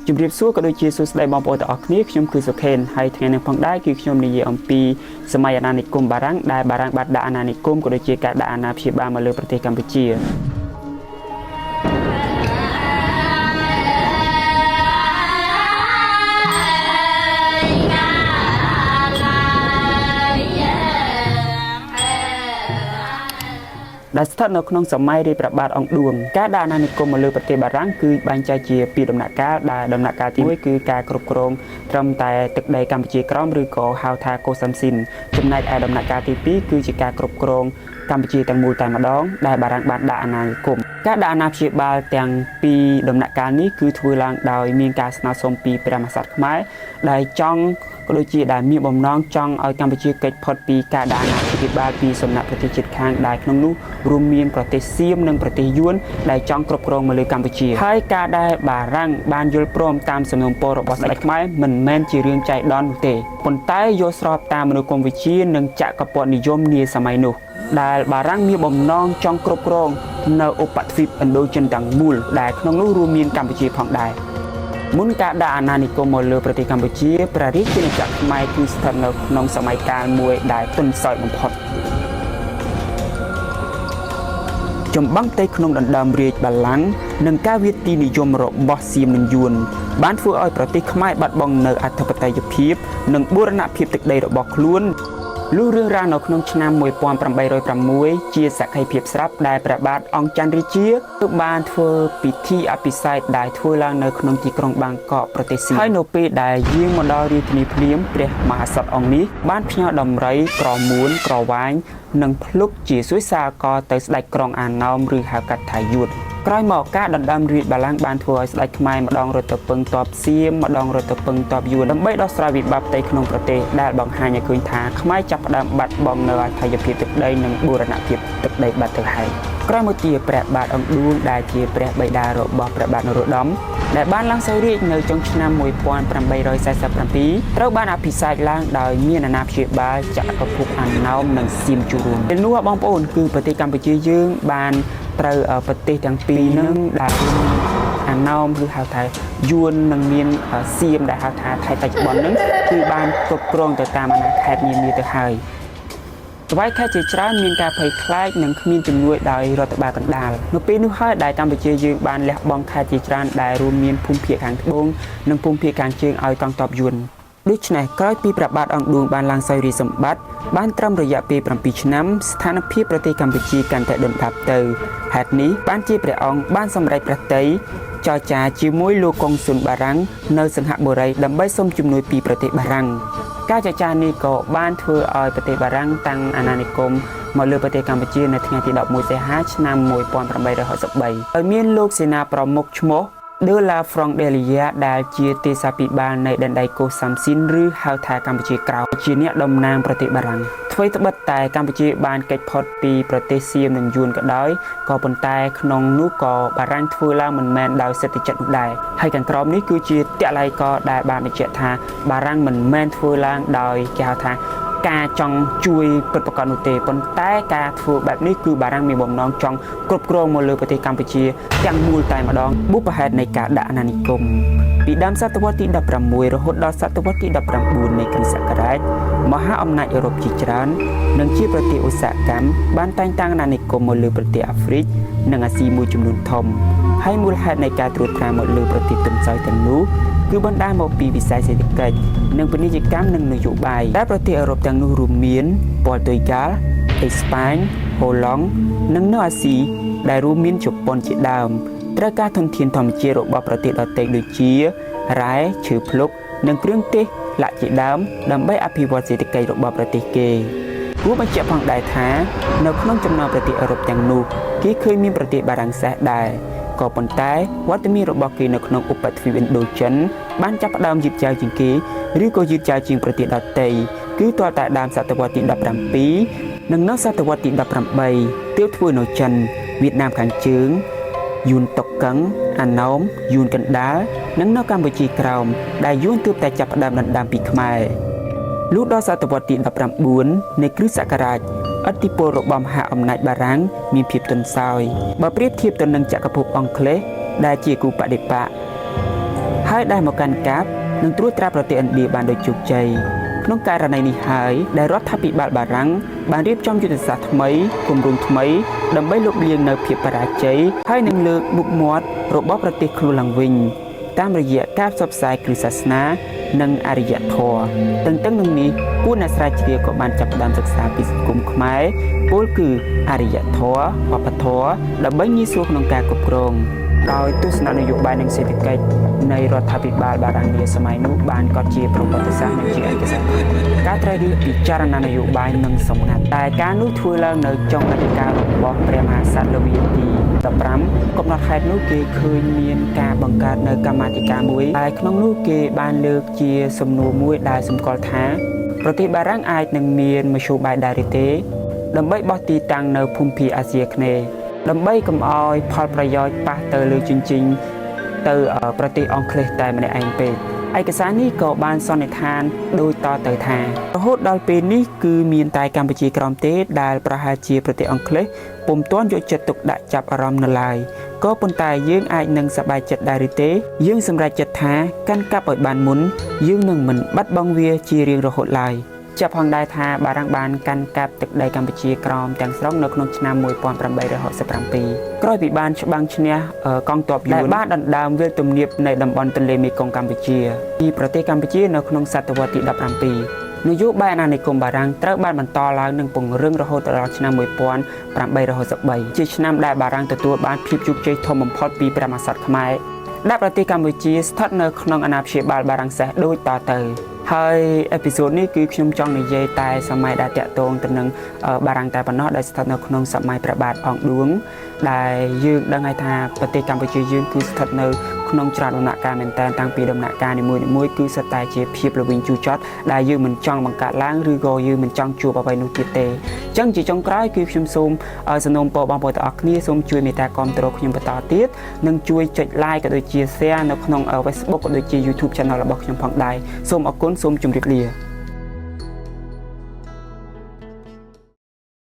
ជំរាបសួរក៏ដូចជាសួស្តីបងប្អូនទាំងអស់គ្នាខ្ញុំគឺសុខេនហើយថ្ងៃនេះផងដែរគឺខ្ញុំនិយាយអំពីសម័យអាណានិគមបារាំងដែលបារាំងបានដាក់អាណានិគមក៏ដូចជាការដាក់អាណាព្យាបាលមកលើប្រទេសកម្ពុជា ដែលស្ថិតនៅក្នុងសម័យរាជព្រះបាទអង្គឌួងការដាក់អាណានិគមមកលើប្រទេសបារាំងគឺបែងចែកជាពីរដំណាក់កាលដែលដំណាក់កាលទី1គឺការគ្រប់គ្រងត្រឹមតែទឹកដីកម្ពុជាក្រោមឬក៏ហៅថាកូសាំស៊ីនចំណែកឯដំណាក់កាលទី2គឺជាការគ្រប់គ្រងកម្ពុជាទាំងមូលតែម្ដងដែលបារាំងបានដាក់អាណានិគមការដាក់អាណាព្យាបាលទាំងពីរដំណាក់កាលនេះគឺធ្វើឡើងដោយមានការស្នើសុំពីព្រះមហាក្សត្រខ្មែរដែលចង់ក៏ដូចជាដែលមានបំណងចង់ឲ្យកម្ពុជាគេចផុតពីការដាក់អាណាព្យាបាលពីសំណាក់ប្រទេសជិតខាងដែលក្នុងនោះរួមមានប្រទេសសៀមនិងប្រទេសយួនដែលចង់គ្រប់គ្រងមកលើកម្ពុជាហើយការដែលបារាំងបានយល់ព្រមតាមសំណូមពររបស់ស្ដេចខ្មែរមិនមែនជារឿងចៃដន្យនោះទេប៉ុន្តែយល់ស្របតាមមនោគមវិជ្ជានិងចក្រពត្តិនិយមនាសម័យនោះដែលបារាំងមានបំណងចង់គ្រប់គ្រងនៅឧបទ្វីបឥណ្ឌូចិនទាំងមូលដែលក្នុងនោះរួមមានកម្ពុជាផងដែរ មុនការដាក់អាណានិគមមកលើប្រទេសកម្ពុជាព្រះរាជាណាចក្រខ្មែរគឺស្ថិតនៅក្នុងសម័យកាលមួយដែលទន់ខ្សោយបំផុតចម្បាំងផ្ទៃក្នុងដណ្ដើមរាជបល្ល័ង្កនិងការវាយទីនិយមរបស់សៀមនិងយួនបានធ្វើឲ្យប្រទេសខ្មែរបាត់បង់នូវអធិបតេយ្យភាពនិងបូរណភាពទឹកដីរបស់ខ្លួនលុះរឿងរ៉ាវនៅក្នុងឆ្នាំ1806ជាសក្ខីភាពស្រាប់ដែលព្រះបាទអង្គច័ន្ទរាជាបានធ្វើពិធីអភិសេកដែលធ្វើឡើងនៅក្នុងទីក្រុងបាងកកប្រទេសសៀមហើយនៅពេលដែលយាងមកដល់រាជធានីភ្លាមព្រះមហាក្សត្រអង្គនេះបានផ្ញើដំរីក្រមួនក្រវ៉ាញនិងភ្លុកជាសួយសារកទៅស្ដេចក្រុងអាណោមឬហៅកាត់ថាយួនក្រោយមកការដណ្ដើមរាជបល្ល័ង្កបានធ្វើឲ្យស្ដេចខ្មែរម្ដងរត់ទៅពឹងតបសៀមម្ដងរត់ទៅពឹងតបយួនដើម្បីដោះស្រាយវិបត្តិផ្ទៃក្នុងប្រទេសដែលបង្ហាញឲ្យឃើញថាខ្មែរចាប់ផ្ដើមបាត់បង់នូវអធិបតេយ្យភាពទឹកដីនិងបូរណភាពទឹកដីបាត់ទៅហើយក្រោយមកទៀតព្រះបាទអង្គឌួងដែលជាព្រះបិតារបស់ព្រះបាទនរោត្តមដែលបានឡើងសោយរាជ្យនៅចុងឆ្នាំ1847ត្រូវបានអភិសេកឡើងដោយមានអាណាព្យាបាលចក្រភពអាណោមនិងសៀមជួរួមពេលនោះបងប្អូនគឺប្រទេសកម្ពុជាយើងបានត្រូវប្រទេសទាំងពីរនឹងដែលមានអាណោមឬហៅថាយួននិងមានសៀមដែលហៅថាថៃបច្ចុប្បន្ននឹងគឺបានគ្រប់គ្រងទៅតាមអាណាខេត្តនានាទៅហើយ ស្វ័យខេត្តជាច្រើនមានការភ័យខ្លាចនិងគ្មានជំនួយដោយរដ្ឋបាលកណ្ដាលនៅពេលនោះហើយដែលកម្ពុជាយើងបានលះបង់ខេត្តជាច្រើនដែលរួមមានភូមិភាគខាងត្បូងនិងភូមិភាគខាងជើងឲ្យកងទ័ពយួនដូច្នេះក្រោយពីព្រះបាទអង្គឌួងបានឡើងសោយរាជសម្បត្តិបានត្រឹមរយៈពេល7ឆ្នាំស្ថានភាពប្រទេសកម្ពុជាកាន់តែដុនដាបទៅហេតុនេះបានជាព្រះអង្គបានសម្រេចព្រះទ័យចរចាជាមួយលោកកុងស៊ុនបារាំងនៅសិង្ហបុរីដើម្បីសុំជំនួយពីប្រទេសបារាំង ការចរចានេះក៏បានធ្វើឲ្យប្រទេសបារាំងតាំងអាណានិគមមកលើប្រទេសកម្ពុជានៅថ្ងៃទី11សីហាឆ្នាំ1863ដោយមានលោកសេនាប្រមុខឈ្មោះ De la Frondelia ដែលជាទេសាភិបាលនៃដែនដីកូសាំស៊ីនឬហៅថាកម្ពុជាក្រោមជាអ្នកតំណាងប្រទេសបារាំងអ្វីត្បិតតែកម្ពុជាបានគេចផុតពីប្រទេសសៀមនិងយួនក៏ដោយក៏ប៉ុន្តែក្នុងនោះក៏បារាំងធ្វើឡើងមិនមែនដោយសេដ្ឋកិច្ចនោះដែរហើយខាងក្រោមនេះគឺជាតល័យកដែលបានបញ្ជាក់ថាបារាំងមិនមែនធ្វើឡើងដោយគេហៅថាការចង់ជួយពិតប្រាកដនោះទេប៉ុន្តែការធ្វើបែបនេះគឺបារាំងមានបំណងចង់គ្រប់គ្រងមកលើប្រទេសកម្ពុជាទាំងមូលតែម្ដងបុព្វហេតុនៃការដាក់អាណានិគមពីដើមសតវត្សទី16រហូតដល់សតវត្សទី19នៃគ្រិស្តសករាជមហាអំណាចអឺរ៉ុបជាច្រើននិងជាប្រទេសឧស្សាហកម្មបានតែងតាំងអាណានិគមមកលើប្រទេសអាហ្វ្រិកនិងអាស៊ីមួយចំនួនធំហើយមូលហេតុនៃការត្រួតត្រាមកលើប្រទេសទន់ខ្សោយទាំងនោះគឺបណ្ដាលមកពីវិស័យសេដ្ឋកិច្ចនិងពាណិជ្ជកម្មនិងនយោបាយដែលប្រទេសអឺរ៉ុបទាំងនោះរួមមានប៉ូទុយហ្គាល់អេស្ប៉ាញហូឡង់និងនៅអាស៊ីដែលរួមមានជប៉ុនជាដើមត្រូវការធនធានធម្មជាតិរបស់ប្រទេសដទៃដូចជារ៉ែឈើភ្លុកនិងគ្រឿងទេសឡាក់ជាដើមដើម្បីអភិវឌ្ឍសេដ្ឋកិច្ចរបស់ប្រទេសគេគួរបញ្ជាក់ផងដែរថានៅក្នុងចំណោមប្រទេសអឺរ៉ុបទាំងនោះគេឃើញមានប្រទេសបារាំងសេសដែរក៏ប៉ុន្តែវត្តមានរបស់គេនៅក្នុងឧបទ្វីបឥណ្ឌូចិនបានចាប់ផ្ដើមយឺតយ៉ាវជាងគេឬក៏យឺតយ៉ាវជាងប្រទេសដទៃគឺទាល់តែដើមសតវត្សទី17និងនៅសតវត្សទី18ទើបធ្វើនៅចិនវៀតណាមខាងជើងយួនតុកកឹងអាណោមយួនកណ្ដាលនិងនៅកម្ពុជាក្រោមដែលយួនទើបតែចាប់ផ្ដើមដណ្ដើមពីខ្មែរលុះដល់សតវត្សទី19នៃគ្រិស្តសករាជឥទ្ធិពលរបស់មហាអំណាចបារាំងមានភាពទន់ខ្សោយបើប្រៀបធៀបទៅនឹងចក្រភពអង់គ្លេសដែលជាគូបដិបក្ខ ហើយដែលមកកាន់កាប់និងត្រួតត្រាប្រទេសឥណ្ឌាបានដោយជោគជ័យក្នុងករណីនេះហើយដែលរដ្ឋាភិបាលបារាំងបានរៀបចំយុទ្ធសាស្ត្រថ្មីគម្រោងថ្មីដើម្បីលុបលាងនៅភាពបរាជ័យហើយនឹងលើកមុខមាត់របស់ប្រទេសខ្លួនឡើងវិញតាមរយៈការផ្សព្វផ្សាយគ្រឹះសាសនានិងអរិយធម៌ទន្ទឹមនឹងនេះពួកអ្នកស្រាវជ្រាវក៏បានចាប់ផ្ដើមសិក្សាពីសង្គមខ្មែរពោលគឺអរិយធម៌វប្បធម៌ដើម្បីងាយស្រួលក្នុងការគ្រប់គ្រងដោយទស្សននយោបាយនិងសេដ្ឋកិច្ចនៃរដ្ឋាភិបាលបារាំងនាសម័យនោះបានកត់ជាប្រវត្តិសាស្ត្រនិងជាឯកសារការត្រូវរៀបពិចារណានយោបាយនិងសម្ងាត់តែការនោះធ្វើឡើងនៅចុងរជ្ជកាលរបស់ព្រះមហាក្សត្រលវីទី15កំណត់ហេតុនោះគេឃើញមានការបង្កើតនៅកម្មាធិការមួយហើយក្នុងនោះគេបានលើកជាសំណួរមួយដែលសម្គាល់ថាប្រទេសបារាំងអាចនឹងមានមធ្យោបាយដែរឬទេដើម្បីបោះទីតាំងនៅភូមិភាគអាស៊ីអាគ្នេយ៍ដើម្បីកុំឲ្យផលប្រយោជន៍ប៉ះទៅលើជញ្ជីងទៅប្រទេសអង់គ្លេសតែម្នាក់ឯងពេកឯកសារនេះក៏បានសន្និដ្ឋានដូចតទៅថារហូតដល់ពេលនេះគឺមានតែកម្ពុជាក្រោមទេដែលប្រហែលជាប្រទេសអង់គ្លេសពុំទាន់យកចិត្តទុកដាក់ចាប់អារម្មណ៍នៅឡើយក៏ប៉ុន្តែយើងអាចនឹងសប្បាយចិត្តដែរឬទេយើងសម្រេចចិត្តថាកាន់កាប់ឲ្យបានមុនយើងនឹងមិនបាត់បង់វាជារៀងរហូតឡើយចាប់ផងដែរថាបារាំងបានកាន់កាប់ទឹកដីកម្ពុជាក្រោមទាំងស្រុងនៅក្នុងឆ្នាំ1867ក្រោយពីបានច្បាំងឈ្នះកងទ័ពយួនដែលបានដណ្ដើមវាលទំនាបនៃតំបន់ទន្លេមេគង្គកម្ពុជាពីប្រទេសកម្ពុជានៅក្នុងសតវត្សទី17នយោបាយអាណានិគមបារាំងត្រូវបានបន្តឡើងនិងពង្រឹងរហូតដល់ឆ្នាំ1863ជាឆ្នាំដែលបារាំងទទួលបានភាពជោគជ័យធំបំផុតពីព្រះមហាក្សត្រខ្មែរដែលប្រទេសកម្ពុជាស្ថិតនៅក្នុងអាណាព្យាបាលបារាំងសេះដូចតទៅហើយ episode នេះគឺខ្ញុំចង់និយាយតែសម័យដែលតាក់ទងទៅនឹងបារាំងតែប៉ុណ្ណោះដែលស្ថិតនៅក្នុងសម័យព្រះបាទអង្គឌួងដែលយើងដឹងហើយថាប្រទេសកម្ពុជាយើងគឺស្ថិតនៅក្នុងច្រើនដំណាក់កាលមែនតើតាំងពីដំណាក់កាលនីមួយៗគឺសុទ្ធតែជាភាពល្វីងជូរចត់ដែលយើងមិនចង់បង្កើតឡើងឬក៏យើងមិនចង់ជួបអ្វីនោះទៀតទេអញ្ចឹងជាចុងក្រោយគឺខ្ញុំសូមសំណូមពរបងប្អូនទាំងអស់គ្នាសូមជួយមេត្តាគាំទ្រខ្ញុំបន្តទៀតនិងជួយចុច like ក៏ដូចជា share នៅក្នុង Facebook ក៏ដូចជា YouTube Channel របស់ខ្ញុំផងដែរសូមអរគុណសូមជម្រាបលា។